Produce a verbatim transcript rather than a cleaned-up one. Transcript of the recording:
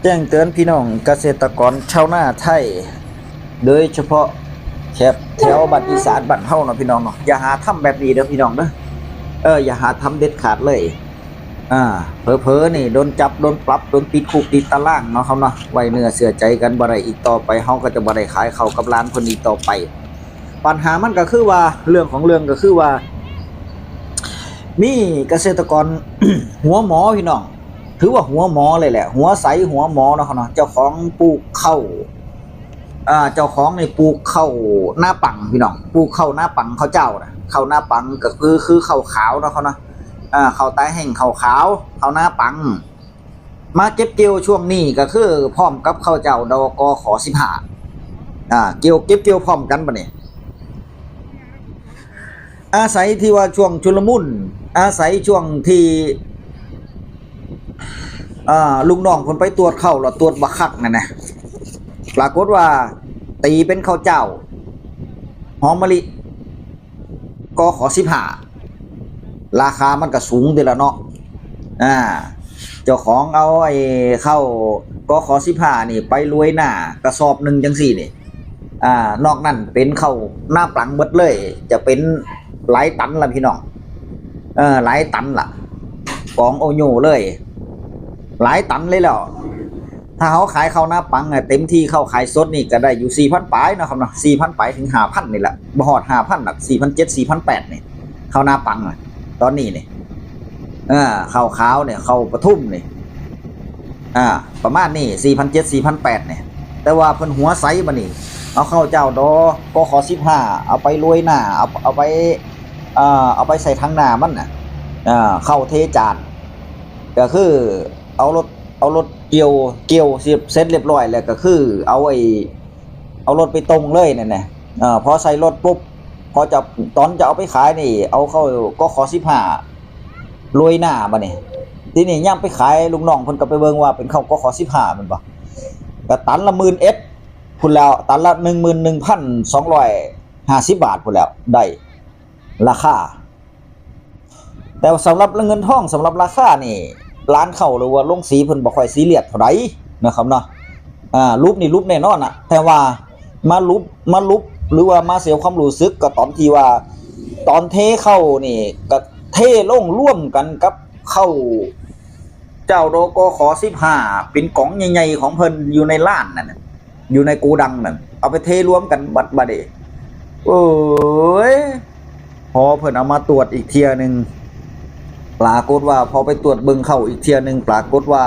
แจ้งเตือนพี่น้องเกษตรกรชาวนาไทย โดยเฉพาะแถบแถวบ้านอีสานบ้านเฮาเนาะพี่น้องเนาะ อย่าหาทำแบบนี้เด้อพี่น้องเด้อ เออ อย่าหาทำเด็ดขาดเลย อ่า เผลอๆนี่โดนจับโดนปรับโดนติดคุกติดตารางเนาะครับเนาะ ไว้เนื้อเชื่อใจกันบ่ได้อีกต่อไป เฮาก็จะบ่ได้ขายข้าวกับร้านเพิ่นอีกต่อไป ปัญหามันก็คือว่า เรื่องของเรื่องก็คือว่า มีเกษตรกร หัวหมอพี่น้อง ถือว่าหัวหมอเลยแหละ หัวใสหัวหมอเนาะครับเนาะ เจ้าของปลูกข้าว อ่า เจ้าของนี่ปลูกข้าวนาปังพี่น้อง ปลูกข้าวนาปัง ข้าวเจ้านะ ข้าวนาปังก็คือ คือข้าวขาวเนาะครับเนาะ อ่า ข้าวตาแห้ง ข้าวขาว ข้าวนาปัง มาเก็บเกี่ยวช่วงนี้ก็คือพร้อมกับข้าวเจ้า ดกขสิบห้า อ่า เกี่ยว เก็บเกี่ยวพร้อมกันบัดนี้ อาศัยที่ว่าช่วงชุลมุน อาศัยช่วงที่ อ่า ลูกน้องเพิ่นไปตรวจข้าวแล้วตรวจบ่คักนั่นนะ ปรากฏว่าตีเป็นข้าวเจ้า หอมมะลิ กขสิบห้า ราคามันก็สูงติล่ะเนาะ อ่า เจ้าของเอาไอ้ข้าว กขสิบห้า นี่ไปรวยหน้ากระสอบหนึ่งจังซี้นี่ อ่า นอกนั้นเป็นข้าวนาปังเบิดเลย จะเป็นหลายตันล่ะพี่น้อง เออ หลายตันล่ะ กองโอโยเลย หลายตันเลยแล้ว ถ้าเขาขายข้าวนาปังอะ เต็มที่เข้าขายสดนี่ก็ได้อยู่สี่พันปลายเนาะครับเนาะ สี่พันปลายถึงห้าพันนี่แหละ บ่ฮอดห้าพันดอก สี่พันเจ็ด สี่พันแปดนี่ ข้าวนาปังอะ ตอนนี้นี่ เออ ข้าวขาวเนี่ย ข้าวปทุมนี่ อ่า ประมาณนี้ สี่พันเจ็ด สี่พันแปดเนี่ย แต่ว่าเพิ่นหัวใสบัดนี้ เอาข้าวเจ้า ดกขสิบห้า เอาไปโรยหน้า เอา เอาไป เอ่อ เอาไปใส่ถังหน้ามันน่ะ อ่า ข้าวเทจาน ก็คือเอารถ เอารถเกี่ยว เกี่ยวเสร็จเรียบร้อยแล้วก็คือเอาไอ้ เอารถไปตรงเลยนั่นน่ะ เอ่อ พอใส่รถปุ๊บ พอจะ ตอนจะเอาไปขายนี่ เอาข้าว กขสิบห้า โรยหน้าบัดนี้ ทีนี้ยามไปขายลูกน้องเพิ่นก็ไปเบิ่งว่าเป็นข้าว กขสิบห้า แม่นบ่ ก็ตันละหมื่นเอ็ดพุ้นแล้ว ตันละ หนึ่งหมื่นหนึ่งพันสองร้อยห้าสิบ บาทพุ้นแล้ว ได้ราคา แต่สำหรับเงินทอง สำหรับราคานี่ ร้านข้าวหรือว่าโรงสีเพิ่นบ่ค่อยซีเรียสเท่าใดนะครับเนาะ อ่า หลุบนี่หลุบแน่นอนน่ะ แต่ว่ามาหลุบ มาหลุบ หรือว่ามาเสียความรู้สึกก็ตอนที่ว่า ตอนเทข้าวนี่ก็เทลงร่วมกันกับข้าวเจ้า ดกขสิบห้า เป็นกล่องใหญ่ๆของเพิ่นอยู่ในร้านนั่นน่ะ อยู่ในโกดังนั่น เอาไปเทรวมกันบัด บัดนี้ โอ้ย พอเพิ่นเอามาตรวจอีกเทื่อหนึ่ง ปรากฏว่าพอไปตรวจเบิ่งข้าวอีกเทื่อหนึ่ง ปรากฏว่า